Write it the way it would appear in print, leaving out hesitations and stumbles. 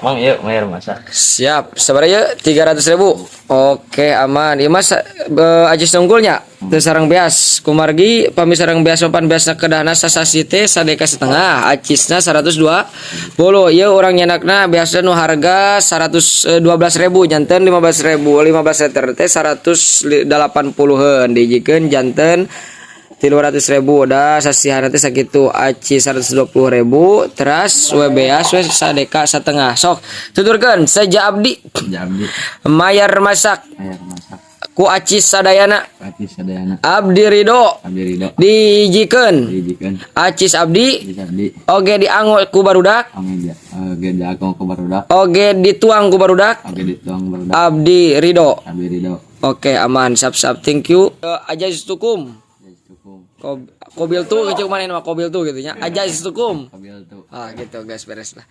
Mang, ieu mayar masak. Siap. Sabaraha ieu? 300 ribu. Oke, aman. Ieu mah acis unggul nya. Teu sareng beas. Kumargi pami sareng beas papan beasna kedahna sasasi teh sadeka setengah, acisna 120. Ieu urang nyandakna beasna nu harga 112 ribu, janten 15 ribu, 15 liter teh 180-eun, dihijikeun janten 300 ribu. Udah sasihan teh sakitu, acis 120 ribu, teras we beas we sadeka setengah. Sok tuturkeun, seja abdi. Jambi. Mayar masak. Mayar masak. Ku acis sadayana. Acis sadayana. Abdi ridho. Abdi ridho. Dihijikeun. Dihijikeun. Acis abdi. Acis abdi. Oge dianggo ku barudak. Oge dianggo ku barudak. Oge dituang ku barudak. Oge dituang barudak. Abdi ridho. Abdi ridho. Oke, aman, sap sap, thank you. Ajaztukum. Cukup. Kobil tuh kecil mana nama kobil tuh gitu nya. Ajaztukum. Kobil tuh. Ah, gitu guys, beres lah.